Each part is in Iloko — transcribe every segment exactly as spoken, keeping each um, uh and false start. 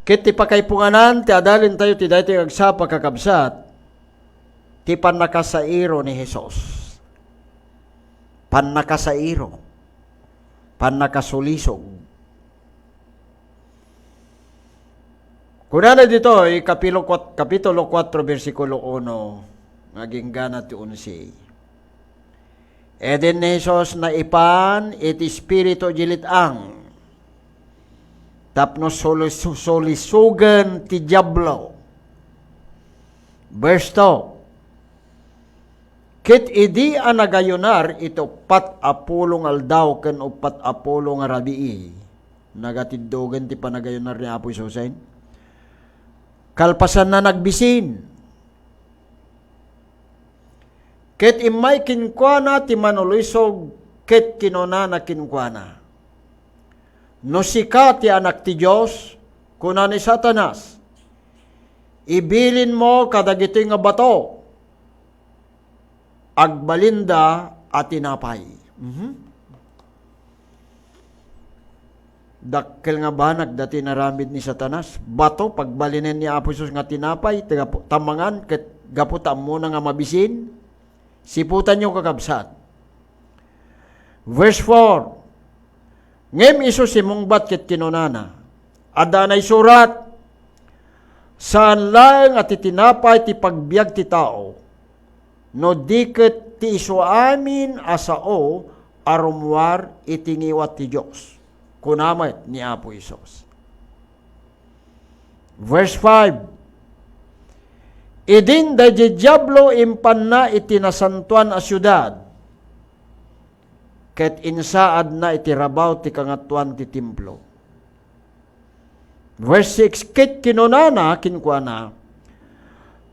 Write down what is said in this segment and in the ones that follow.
Ket ti pakaipunganan ti adalentayo ti daytoy nga agsapa, kakabsat, ti pannakasairo ni Jesus. Pannakasairo. Pannakasulisog. Kunana ditoy, kapilo kuat-, kapitulo kuatro, bersikulo uno, nga agingga ti onse. Idin ni Jesus naipan iti espiritu idiay let-ang tapno sulis-, sulisogen ti Diablo. Verse two, ket idi a nagayunar iti uppat a pulo nga aldaw ken uppat a pulo nga rabii, nagatiddogen ti panagayunar ni Apo Jesusen. Kalpasanna, nagbisin. Ket immay kenkuana ti manulisog ket kinunana kenkuana, "No sika ti Anak ti Dios," kuna ni Satanas, "ibilinmo kadagitoy nga bato, agbalinda a tinapay." Mhm. Dakkel nga banag dati inaramid ni Satanas. Bato, pagbalinen ni Apo Jesus nga tinapay, ti gapu-, ta mangan, ket gapu ta ammona nga mabisin. Siputanyo, kakabsat. Verse four, ngem isu simungbat ket kinunana, "Adda naisurat, 'Saan laeng a ti tinapay ti pagbiag ti tao, no di ket ti isu amin a sao a rummuar iti ngiwat ti Dios,'" kuna met ni Apo Jesus. Verse five, idin daydi Diablo impanna iti nasantoan a siudad, ket insaadna iti rabaw ti kangatoan ti templo. Verse six, ket kinunana kenkuana,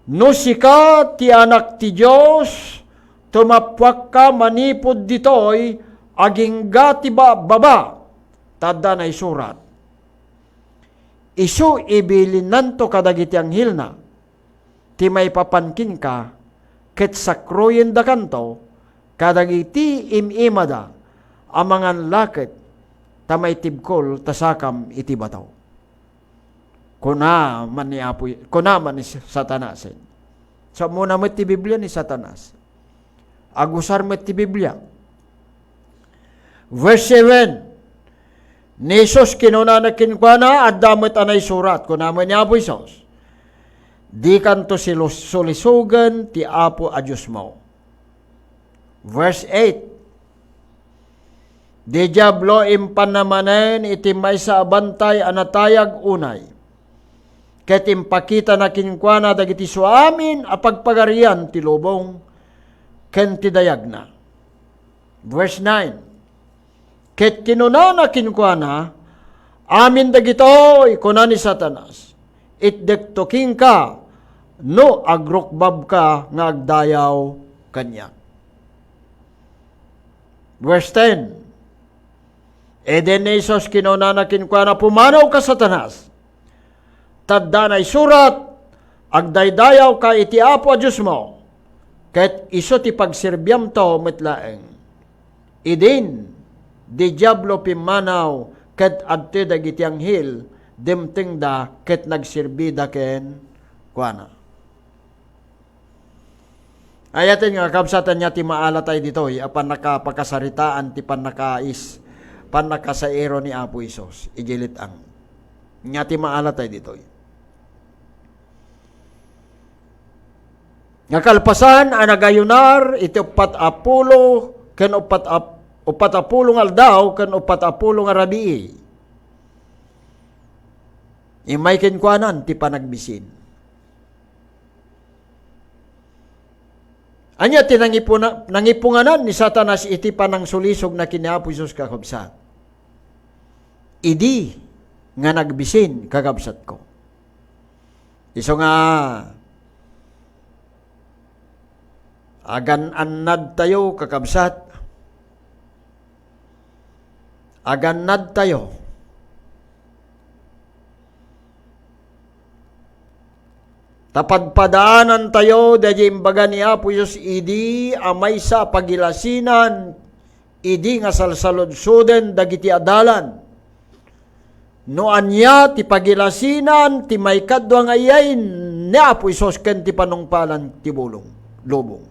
"No sika ti Anak ti Dios, tumappuakka manipud ditoy, agingga ti ba-, baba, ta adda naisurat, 'Isu ibilinanto kadagiti anghelna ti maipapan kenka, ket sakruyendakanto kadagiti im-imada a mangan laket ta maitibkol ta sakam iti bato.'" Kuna man ni Apo, kuna man ni Satanas. Sa ammona met ti Biblia ni Satanas. Agusar met ti Biblia. Verse seven, ni Jesus kinunana kenkuana, "Adda met a naisurat," kuna met ni Apo Jesus, "Dikanto silus-, sulisogen ti Apo a Diosmo." Verse eight, di Diablo impanna manen iti maysa a bantay a natayag unay, ket impakitana kenkuana dagiti suamin a pagpagarian ti lubong ken ti dayagna. Verse nine, ket kinunana kenkuana, "Amin dagitoy," kuna ni Satanas, "itdekto kenka no agrukbabka nga agdayaw kaniak." Verse ten, idin ni Jesus kinunana kenkuana, "Pumanawka, Satanas! Ta adda naisurat, 'Agdaydayawka iti Apo a Diosmo, ket isu ti pagserbiamto met laeng.'" Idin, di Diablo pimmanaw, ket adtoy dagiti anghel, dimtengda ket nagserbida kenkuana. Ayaten nga kakabsat, ania ti maalatay ditoy a pannakapakasaritaan ti pannakais-, pannakasairo ni Apo Jesus idiay let-ang? Ania ti maalatay ditoy? Nga kalpasan a nagayunar iti uppat a pulo ken uppat a, uppat a pulo nga aldaw ken uppat a pulo nga rabii, immay kenkuanan ti panagbisin. Ania ti nangipuna-, nangipunganan ni Satanas iti panangsulisogna ken ni Apo Jesus, kakabsat? Idi nga nagbisin, kakabsatko. Isu nga, agan-annadtayo, kakabsat. Agannadtayo. Ta padpadaanantayo daydi imbaga ni Apo Dios idi a maysa a pagilasinan, idi nga salsaludsoden dagiti adalan. No ania ti pagilasinan ti maikadua nga iyay ni Apo Jesus ken ti panungpalan ti bulong, lubong.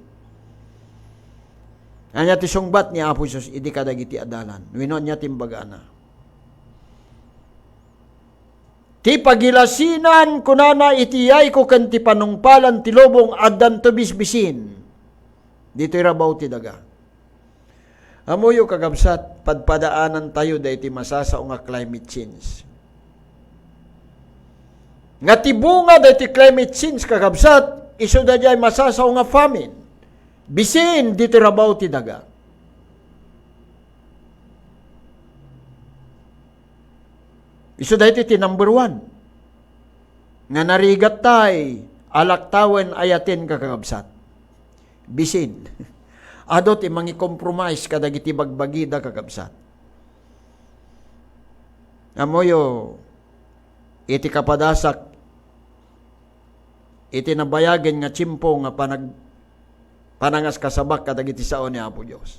Ania ti sungbat ni Apo Jesus idi kadagiti adalan? Wenno ania ti imbagana? Ti pagilasinan, kunana, iti iyayko ken ti panungpalan ti lubong addanto bisbisin ditoy rabaw ti daga. Ammoyo, kakabsat, padpadaanantayo daytoy masasao nga climate change. Nga ti bunga daytoy climate change, kakabsat, isu daydiay masasao nga famine. Bisin ditoy rabaw ti daga. Isu daytoy ti number one nga narigattay a laktawen, ayaten, kakabsat. Bisin, adu ti mangikompromise kadagiti bagbagida, kakabsat. Ammoyo, iti kapadasak, iti nabayagen nga tiempo nga panag-, panangaskasabak kadagiti sao ni Apo Dios.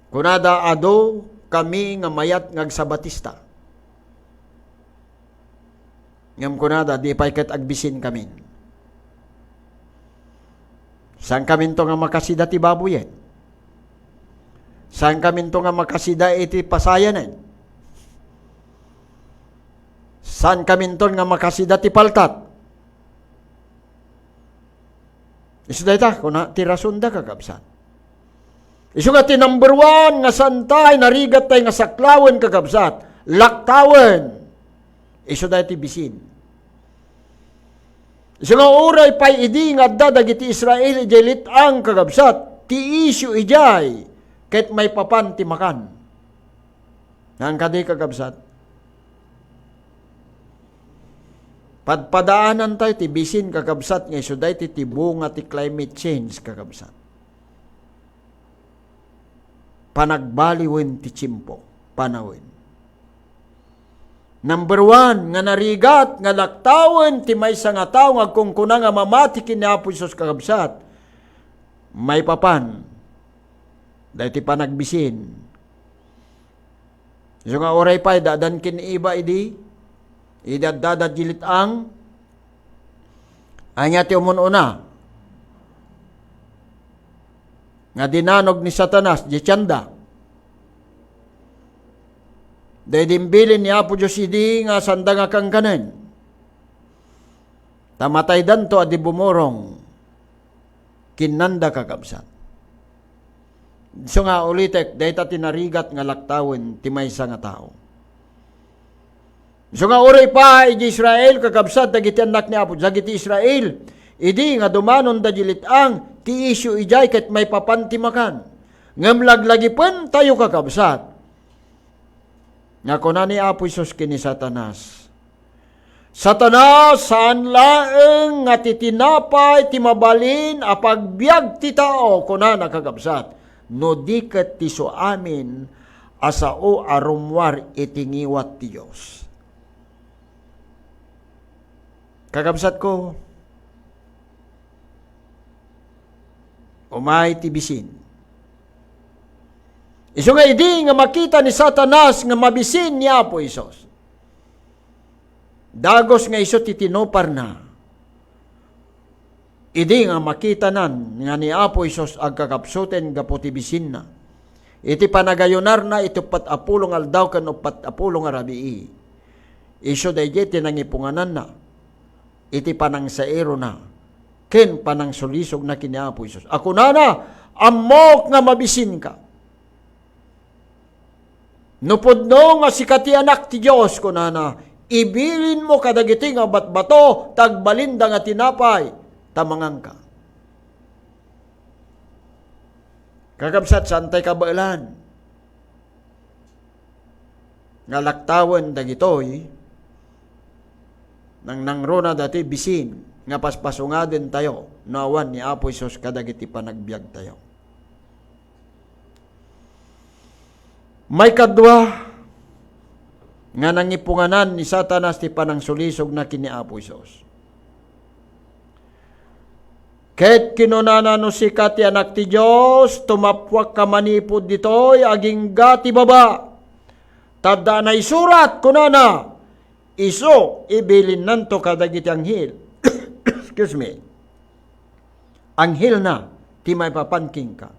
Kunada, adu kami nga mayat nga agsabatista. Ngem kunada, di pay ket agbisin kamin. Saan kaminto nga makasida ti baboyen? Saan kaminto nga makasida iti pasayanen? Saan kaminton nga makasida ti paltat? Isu dayta, kuna, ti rasonda, kakabsat. Isu nga ti number one nga saantay, narigattay nga saklawen, kakabsat, laktawen. Isu dayta ti bisin. Isu nga uray pay idi nga adda dagiti Israel idiay let-ang, kakabsat, ti isyu idiay ket maipapan ti makan. Naan kadi, kakabsat? Padpadaanantayo ti bisin, kakabsat, nga isu daytoy ti bunga ti climate change, kakabsat. Panagbaliwen ti tiempo, panawen. Number one, nga narigat nga laktawen ti maysa nga tao nga agkunkuna nga mamati ken ni Apo Jesus, kakabsat, maipapan daytoy panagbisin. Isu nga uray pay da Adan ken Eva idi, idi addada idiay let-ang, ania ti umun-una nga dinanog ni Satanas idiay tienda? Daydi imbilin ni Apo Dios idi nga saanda nga kankanen, ta mataydanto a di bumurong. Kinnanda, kakabsat. Isu nga ulitek, dayta ti narigat nga laktawen ti maysa nga tao. Isu nga uray pay idiay Israel, kakabsat, dagiti annak ni Apo, dagiti Israel, idi nga dumanonda idiay let-ang, ti isyu idiay ket maipapan ti makan. Ngem laglagipentayo, kakabsat, nga kuna ni Apo Jesus ken ni Satanas, "Satanas, saan laeng nga ti tinapay ti mabalin a pagbiag ti tao," kunana, kakabsat, "no di ket ti suamin a sao a rummuar iti ngiwat ti Dios." Kakabsatko, umay ti bisin. Isu nga idi nga makita ni Satanas nga mabisin ni Apo Jesus, dagus nga isu ti tinuparna. Idi nga makitanan nga ni Apo Jesus agkakapsuten gapu ti bisinna, iti panagayunarna iti uppat a pulo nga aldaw ken uppat a pulo nga rabii, isu daydiay ti nangipungananna iti panangsairona ken panangsulisogna ken ni Apo Jesus a kunana, "Ammok nga mabisinka. No pudno nga sika ti Anak ti Dios," kunana, "ibilinmo kadagiti nga batbato ta agbalinda nga tinapay ta manganka." Kakabsat, saantay kabaelan nga laktawen dagitoy, nangnangruna datoy bisin nga paspasungadentayo no awan ni Apo Jesus kadagiti panagbiagtayo. Maikadua nga nangipunganan ni Satanas ti panangsulisogna ken ni Apo Jesus. Ket kinunana, "No sika ti Anak ti Dios, tumappuakka manipud ditoy agingga ti baba. Ta adda a naisurat, kunana, isu, ibilinnanto kadagiti anghel. Excuse me. Anghelna ti maipapan kenka.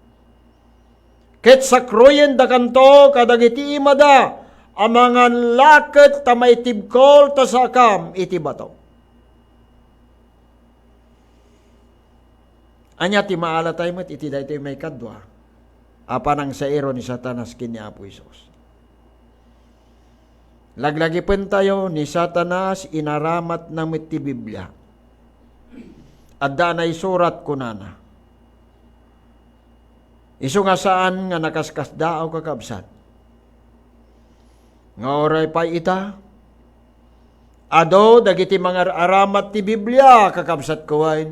Ket sakruyendakanto kadagiti imada a mangan laket ta maitibkol ta sakam iti bato. Ania ti maalatay met iti daytoy maikadua a panangsairo ni Satanas ken ni Apo Jesus? Laglagipentayo, ni Satanas, inaramatna met ti Biblia. Adda a naisurat, kunana. Isu nga saan nga nakaskasdaaw, kakabsat. Nga uray pay ita, adu dagiti mangar-aramat ti Biblia, kakabsatko, wen.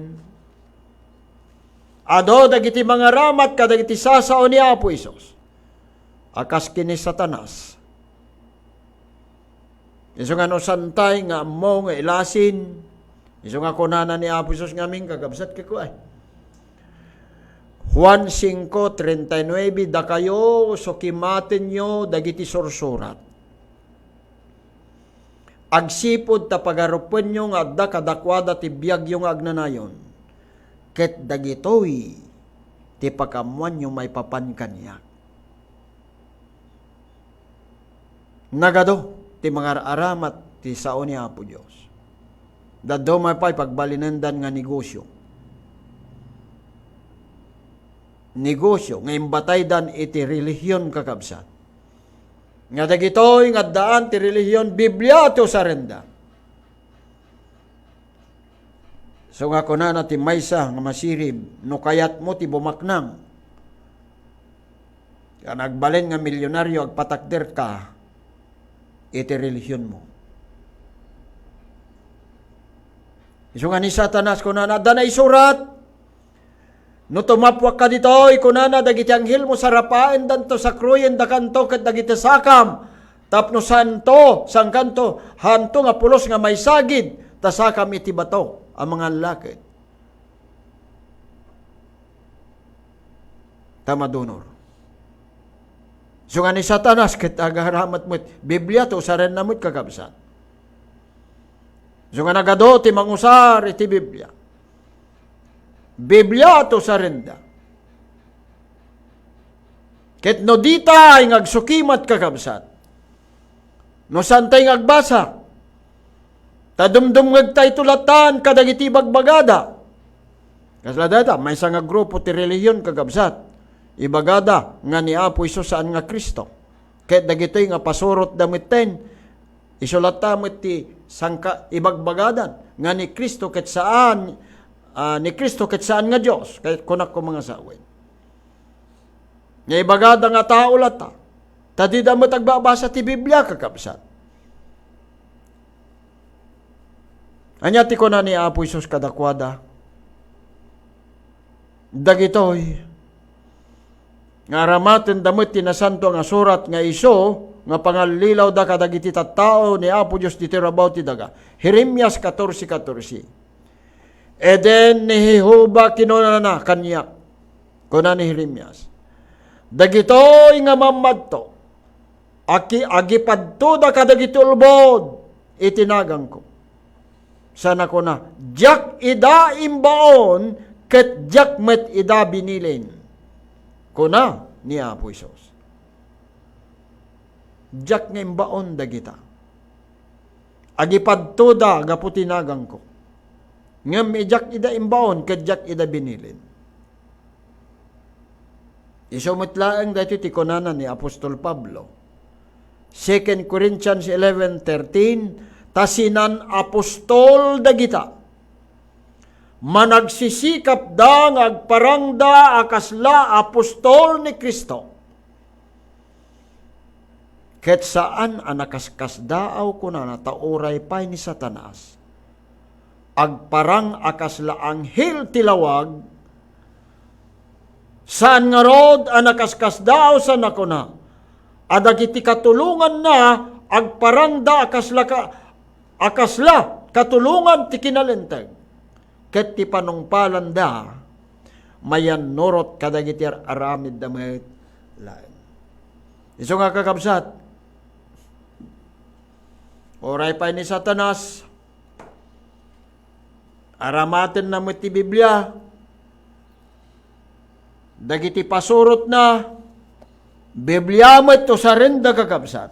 Adu dagiti mangaramat kadagiti sasao ni Apo Jesus a kas ken ni Satanas. Isu nga no saantay nga ammo nga ilasin, isu nga kunana ni Apo Jesus ngamin, kakabsat, kekuay. Juan cinco treinta y nueve, dakayo, sukimatenyo dagiti sursurat. Agsipud ta pagarupenyo nga adda kadakuada ti biagyo nga agnanayon, ket dagitoy ti pakaammoanyo maipapan kaniak. Nagadu ti mangar-aramat ti sao ni Apo Dios. Dadduma pay pagbalinendan nga negosyo. Negosyo nga imbataydan iti relihion, kakabsat. Nga dagitoy nga addaan ti relihion, Biblia ti usarenda. So nga kunana ti maysa nga masirib, no kayatmo ti bumaknang, nga nagbalin nga milyonaryo, agpatakderka iti relihionmo. Isu nga ni Satanas, kunana, adda naisurat, no tumappuak kaditoy, kunana, dagiti anghelmo, sarapaendanto, sakruyendakanto ket dagiti sakam, tapno saanto, saankanto, haanto nga pulos nga maisagid, ta sakam iti bato a mangan laket. Ta madunor. Isu nga ni Satanas ket agaramat met, Biblia ti usarenna met, kakabsat. Isu nga nagadu ti mangusar iti Biblia. Biblia ti usarenda. Ket no ditay nga agsukimat, kakabsat, no saantay nga agbasa, ta dumdumngegtayto latan kadagiti ibagbagada. Kasla dayta, maysa nga grupo ti relihion, kakabsat, ibagada nga ni Apo Jesus saan nga Cristo. Ket dagitoy nga pasurotda metten, isu latta met ti sangka-, ibagbagadan nga ni Cristo ket saan, ah, ni Cristo ket saan nga Dios. Ket kunak, ko, mga sawen. Nga ibagada nga tao latta, ta dida met agbabasa ti Biblia, kakabsat. Ania ti kuna ni Apo Jesus kadakuada? Dagitoy nga aramatenda met ti Nasanto nga Surat nga isu nga pangallilawda kadagiti tattao ni Apo Dios ditoy rabaw ti daga. Jeremias catorce catorce. Idin ni Jehovah kinunana kaniak, kuna ni Jeremias, dagitoy nga mammadto, aki-, agipadtoda kadagiti ulbod iti naganko. Sana kuna, diak ida imbaon ket diak met ida binilin, kuna ni Apo Jesus. Diak nga imbaon dagita. Agipadtoda gapu ti naganko. Ngem idiak ida imbaon ket diak ida binilin. Isu met laeng daytoy ti kunana ni Apostol Pablo. Second Corinthians eleven thirteen, ta sinan-apostol dagita. Managsisikapda nga agparangda a kasla apostol ni Cristo. Ket saan a nakaskasdaaw, kunana, ta uray pay ni Satanas agparang a kasla anghel ti lawag, saan ngarud a nakaskasdaaw, sana kuna, a dagiti katulonganna agparangda a kasla ka-, a kasla katulongan ti kinalinteg. Ket ti panungpalanda, mayannurot kadagiti ar-aramidda met laeng. Isu nga, kakabsat, Uray pay ni Satanas, aramatenna met ti Biblia. Dagiti pasurotna, Biblia met usarenda, kakabsat.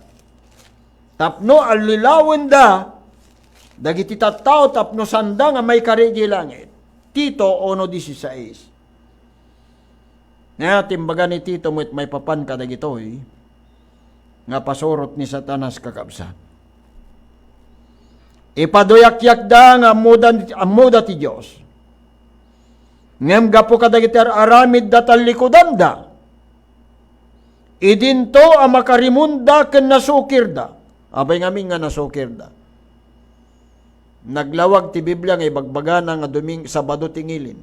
Tapno allilawenda dagiti tattao tapno saanda nga maikari idiay langit. Tito uno dieciséis. Nga, timbaga ni Tito met maipapan kadagitoy nga pasurot ni Satanas, kakabsat. Ipaduyakyakda nga ammoda, ammoda ti Dios. Ngem gapu kadagiti ar-aramidda tallikudanda, idinto a makarimonda ken nasukirda. Apay ngamin nga nasukirda? Naglawag ti Biblia nga ibagbagana nga Doming-, Sabado ti ngilin.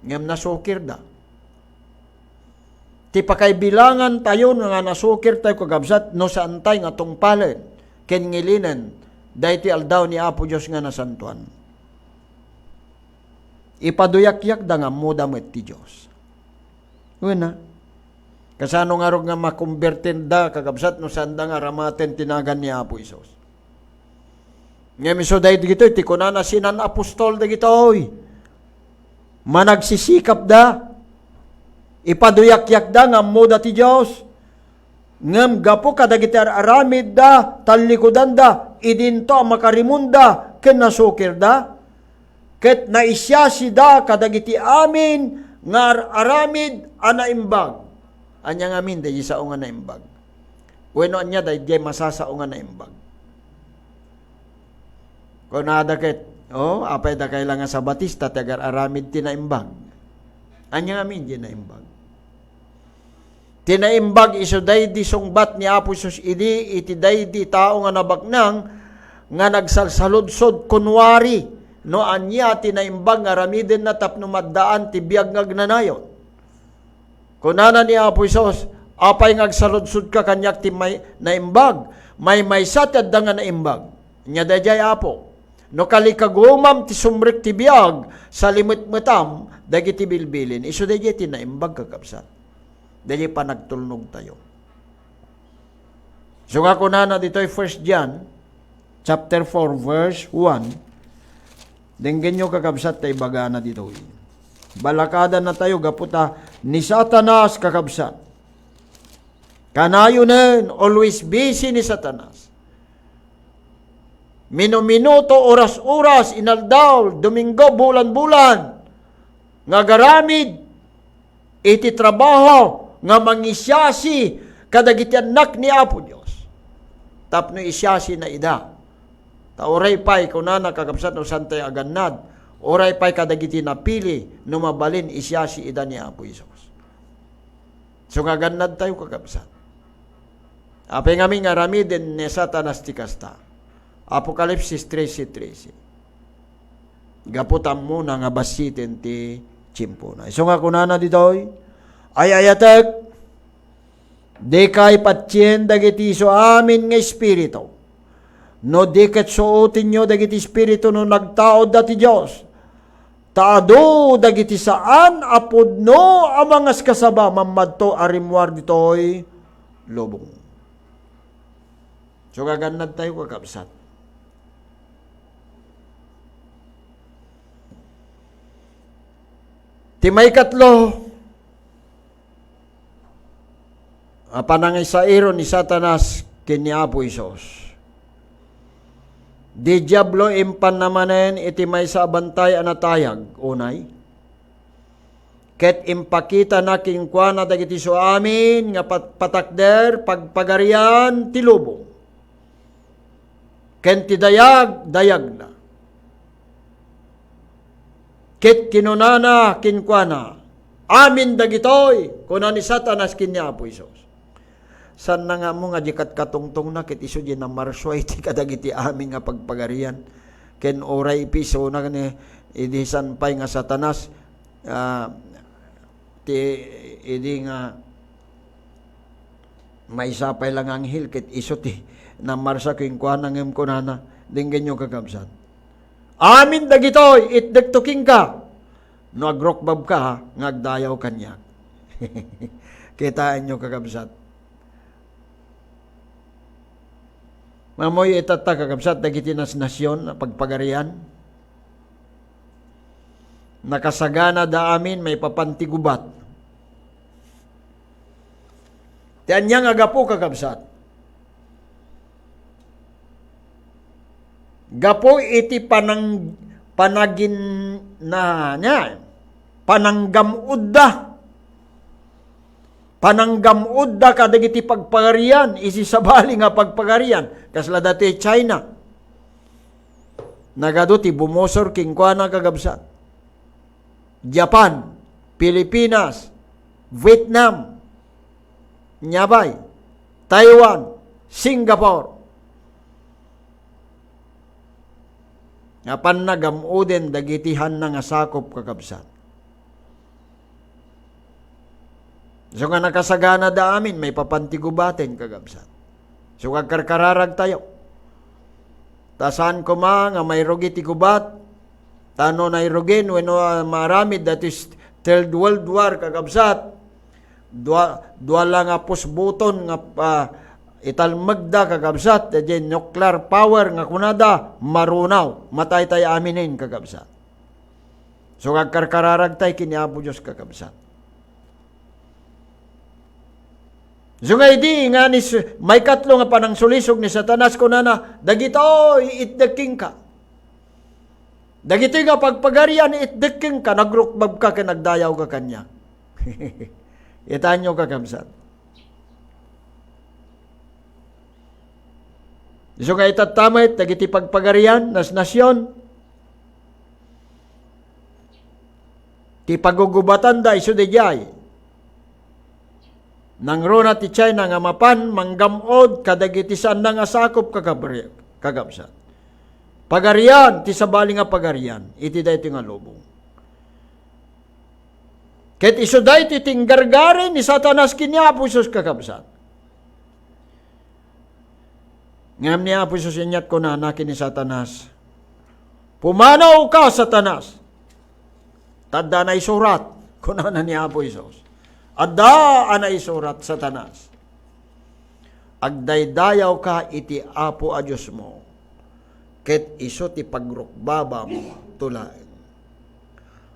Ngem nasukirda. Ti pakaibilangan tayo nga nasukir tayo, kakabsat, no saan tayo nga tungpalen ken ngilinen daytoy aldaw ni Apo Dios nga nasantoan. Ipaduyakyakda nga ammoda met ti Dios. Wen a. Kasano ngarud nga makombertenda, kakabsat, no saanda nga aramaten ti nagan ni Apo Jesus? Ngem isu daytoy ti kunana, sinan apostol dagitoy. Managsisikapda. Ipaduyakyakda nga ammoda ti Dios. Ngem gapu kadagiti ar-aramidda, tallikudanda, idinto a makarimonda ken nasukirda. Ket naisiasida kadagiti amin nga ar-aramid a naimbag. Ania ngamin daydi sao nga naimbag? Wenno ania daydiay masasao nga naimbag? Kunada ket, "O, apay dakay la nga Sabatista ti agar-aramid ti naimbag?" Ania ngamin di naimbag? Ti naimbag isu daydi sungbat ni Apo Jesus idi iti daydi tao nga nabaknang nga nagsalsaludsod kunwari no ania ti naimbag nga aramidenna tapno maddaan ti biag nga agnanayon. Kunana ni Apo Jesus, "Apay nga agsaludsodka kaniak ti may-, naimbag? Maymaysa ti adda nga naimbag. Ania daydiay, Apo? No kalikagumam ti sumrek ti biag, salimetmetam dagiti bilbilin." Isu daydiay ti naimbag, kakabsat. Daydiay panagtulnog tayo. Isu nga kunana ditoy First John chapter four, verse one. Denggenyo, kakabsat, ta ibagana ditoy. Balakadana tayo gapu ta ni Satanas, kakabsat. Kanayonen, always busy ni Satanas. Minuminuto, oras-oras, inaldaw, Domingo, bulan-bulan, nga agaramid iti trabaho nga mangisiasi kadagiti annak ni Apo Dios. Tapno isiasina ida. Ta uray pay, kunana, kakabsat, no saan tayo agannad, uray pay kadagiti napili no mabalin isiasi ida ni Apo Jesus. So, nga agannad tayo, kakabsat. Apay ngamin nga aramiden ni Satanas ti kasta? Apokalipsis trese trese. Gapu ta ammona nga bassiten ti tiempona. Isu nga kunana ditoy, "Ay-ayatek, dika ipatien dagiti isu amin nga espiritu. No di ket suotenyo dagiti espiritu no nagtaudda ti Dios. Ta adu dagiti saan a pudno a mangaskasaba mammadto a rimmuar ditoy lubong." So, agannad tayo, kakabsat. Ti maikatlo a panangisairon ni Satanas ken ni Apo Jesus. Di Diablo impanna manen iti maysa a bantay a natayag, unay. Ket impakitana kenkuana dagiti suamin nga pat-, patakder, pagpagarian ti lubong. Ken ti dayag, dayagna. Ket kinunana kenkuana, "Amin dagitoy," kuna ni Satanas ken ni Apo Jesus. Saanna nga ammo nga di katkatungtongna ket isu di namarsua iti kadagiti amin nga pagpagarian. Ken uray ipisona ni idi saan pay nga Satanas, ah, ti, idi nga maysa pay la nga anghel ket isu ti namarsua kenkuana ngem kunana, denggenyo, kakabsat. "Amin dagitoy, itdekto kenka, no agrukbabka nga agdayaw kaniak." Kitaenyo, kakabsat. Mamoy itatta, kakabsat, dagiti nasnasion a pagpagarian. Nakasaganada amin maipapan ti gubat. Ti ania nga gapu, kakabsat? Gapu iti panang-, panagin-, na, na, pananggam-odda. Pananggam-odda kadagiti pagpagarian, iti sabali nga pagpagarian, kasla datoy China. Nagadu ti bumusor kenkuana, kakabsat. Japan, Pilipinas, Vietnam, nia pay, Taiwan, Singapore. Nga pannagam-oden dagiti haanna nga sakup, kakabsat. Isu nga nakasaganada amin maipapan ti gubaten, kakabsat. Isu nga agkarkararagtayo. Ta saan koma nga mairugi ti gubat, ta no nairugi wenno, ah, maaramid datoy s-, Third World War, kakabsat. Dua, dua la nga pusbuton nga, ah, italmegda, kakabsat, daydiay nuclear power nga kunada, marunaw. Mataytay aminen, kakabsat. Isu nga agkarkararagtay ken ni Apo Dios, kakabsat. Isu nga idi nga ni s-, maikatlo nga panangsulisog ni Satanas, kunana, "Dagitoy itdek kenka. Dagitoy nga pagpagarian itdek kenka, nagrukbabka ken nagdayawka kaniak." Itaenyo, kakabsat. Isu nga itatta met dagiti pagpagarian, nasnasion, ti pagugubatanda isu daydiay. Nangruna ti China nga mapan manggam-od kadagiti saanna nga sakup, kakabri-, kakabsat. Pagarian, ti sabali nga pagarian, iti daytoy nga lubong. Ket isu daytoy ti inggargari ni Satanas ken ni Apo Jesus, kakabsat. Ngem ni Apo Jesus inyat kunana ken ni Satanas, "Pumanawka, Satanas! Ta adda a naisurat," kunana ni Apo Jesus. Adda a naisurat, Satanas. Agdaydayawka iti Apo a Diosmo, ket isu ti pagrukbabam laeng.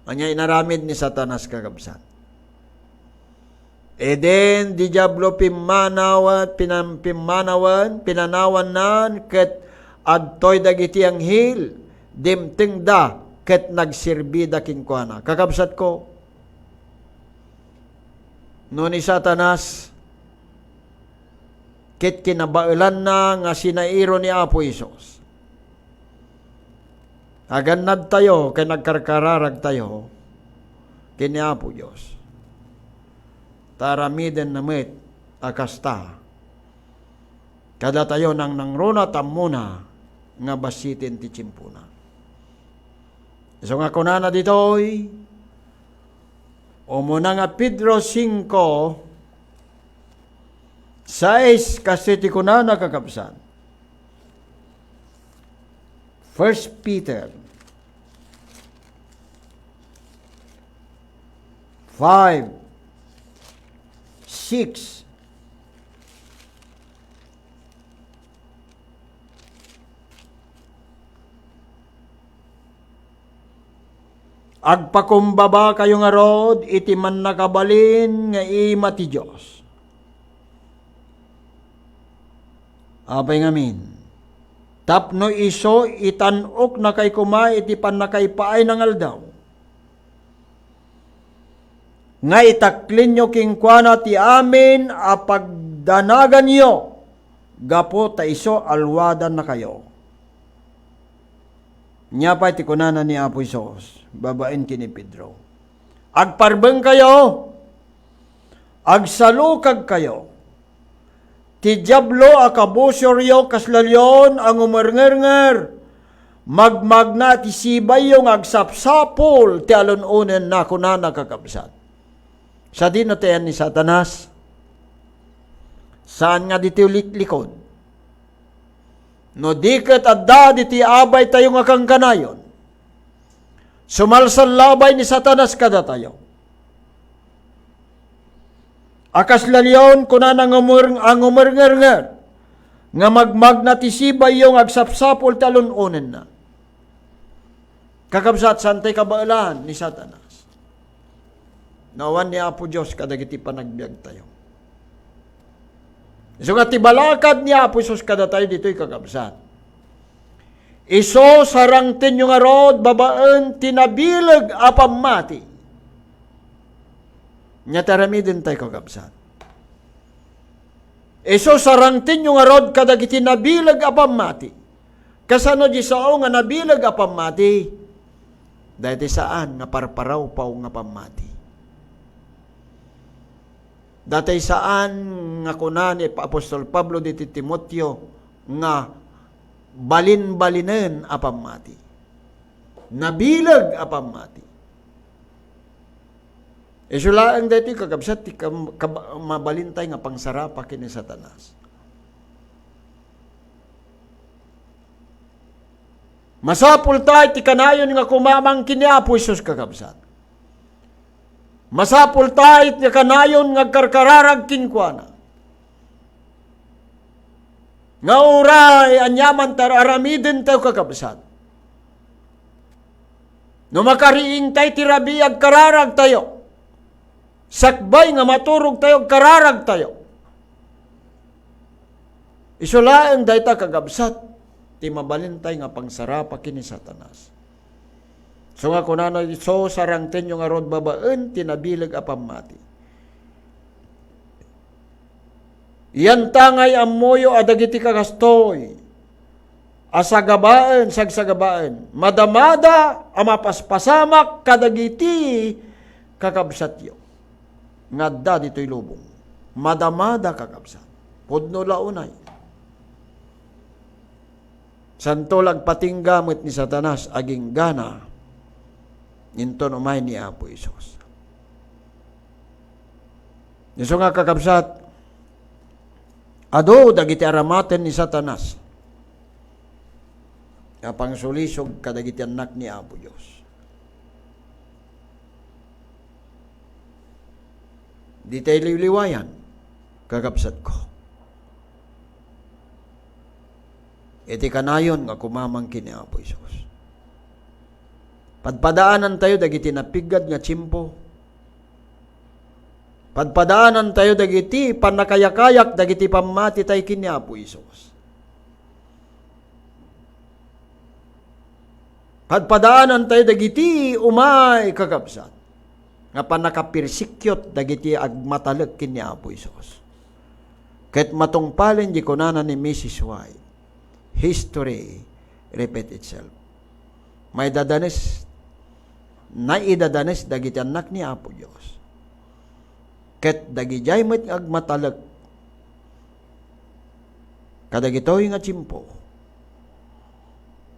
Ania inaramid ni Satanas, kakabsat? Idin di Diablo pimmanawan, pinan-, pimmanawan, pinanawannan, ket adtoy dagiti anghel, dimtengda, ket nagserbida kenkuana. Kakabsatko, no ni Satanas, ket kinabaelanna nga sinairo ni Apo Jesus, agannadtayo ken agkarkararagtayo ken ni Apo Dios. Ta aramidenna met a kasta kadatayo nangnangruna tammona nga bassiten ti tiempona. Isu nga kunana ditoy, umuna nga Pedro singko, sais, kastoy ti kunana, kakabsat. First Peter five, six. Agpakumbabakayo ngarud iti mannakabalin nga ima ti Dios. Apay ngamin, tapno isu itan-oknakayo koma iti pannakaipaayna nga aldaw, nga itaklinyo kenkuana ti amin a pagdanaganyo gapu ta isu alwadannakayo. Nia pay ti kunana ni Apo Jesus babaen ken ni Pedro, "Agparbengkayo, agsalukagkayo. Ti Diablo a kabusoryo kasla leon a ngumernger, magmagna ti sibayyo nga agsapsapul ti alun-onenna," kunana, kakabsat. Sadino ti ayan ni Satanas? Saan nga ditoy liklikod. No di ket adda ditoy abaytayo nga kankanayon, sumalsal labay ni Satanas kadatayo. A kasla leon, kunana, nga umer-, a ngumerngernger, nga magmagna ti sibayyo nga agsapsapul ti alun-onenna. Kakabsat, saan tay kabaelan ni Satanas. No awan ni Apo Dios kadagiti panagbiagtayo. Isu nga ti balakad ni Apo Jesus kadatayo ditoy, kakabsat. Isu, sarangtenyo ngarud babaen ti nabileg a pammati. Ania ti aramiden tayo, kakabsat? Isu, sarangtenyo ngarud kadagiti nabileg a pammati. Kasano di sao nga nabileg a pammati? Daytoy saan nga parparawpaw nga pammati. Daytoy saan nga kuna ni Apostol Pablo diti Timoteo nga balinbalinen a pammati. Nabileg a pammati. Isu laeng daytoy, kakabsat, ti kam-, kab-, mabalintay nga pangsarapa ken ni Satanas. Masapul tay ti kanayon nga kumamang ken ni Apo Jesus, kakabsat. Masapul tay ti kanayon nga agkarkararag kenkuana. Nga uray aniaman ti ar-aramiden tayo, kakabsat, no makariing tay ti rabii, agkararag tayo. Sakbay nga maturog tayo, agkararag tayo. Isu laeng dayta, kakabsat, ti mabalintay nga pangsarapa ken ni Satanas. Isu nga kunana, isu, sarangtenyo ngarud babaen ti nabileg a pammati. Yantangay ammoyo a dagiti kakastoy a sagabaen, sagsagabaen, madamada a mapaspasamak kadagiti kakabsatyo nga adda ditoy lubong. Madamada, kakabsat. Pudno la unay. Santo la agpatingga met ni Satanas aginggana inton umay ni Apo Jesus. Isu nga, kakabsat, adu dagiti aramaten ni Satanas a pangsulisog kadagiti annak ni Apo Dios. Ditay liwliwayan, kakabsatko, iti kanayon nga kumamang ken ni Apo Jesus. Padpadaanantayo dagiti napiggad nga tiempo. Padpadaanantayo dagiti pannakayakayak dagiti pammatitay ken ni Apo Jesus. Padpadaanantayo dagiti umay, kakabsat, nga pannakapersecuteyo dagiti agmatalek ken ni Apo Jesus. Ket matungpalen di kunana ni Missus White, "History repeat itself." Maidadanes, naidadanes dagiti annak ni Apo Dios. Ket dagidiay met nga agmatalek kadagitoy nga tiempo,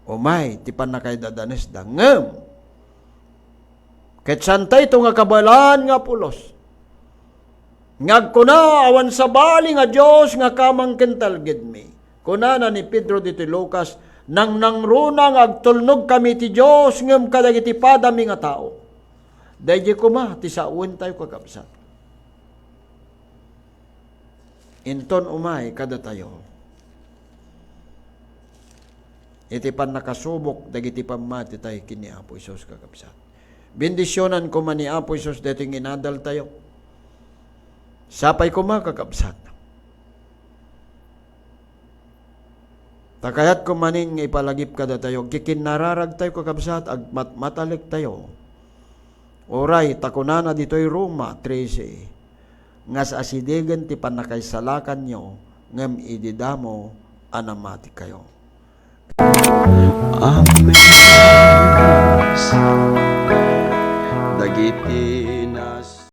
umay ti pannakaidadanesda. Ngem ket saantayto nga kabaelan nga pulos nga agkuna, "Awan sabali nga Dios nga kamang ken talgedmi." Kunana ni Pedro ditoy Lucas, "Nangnangruna nga agtulnogkami ti Dios ngem kadagiti padami nga tao." Daydiay koma ti sawen tayo, kakabsat. Inton umay kadatayo iti pannakasubok dagiti pammatitay ken ni Apo Jesus, kakabsat. Bendisionan koma ni Apo Jesus daytoy nga inadaltayo. Sapay koma, kakabsat, ta kayatko manen nga ipalagip kadatayo, agkikinnararagtayo, kakabsat, agmatmatalektayo. Uray ta kunana ditoy Roma trese, nga asidegen ti pannakaisalakanyo, ngem idi damo a namatikayo. Amen. Dagiti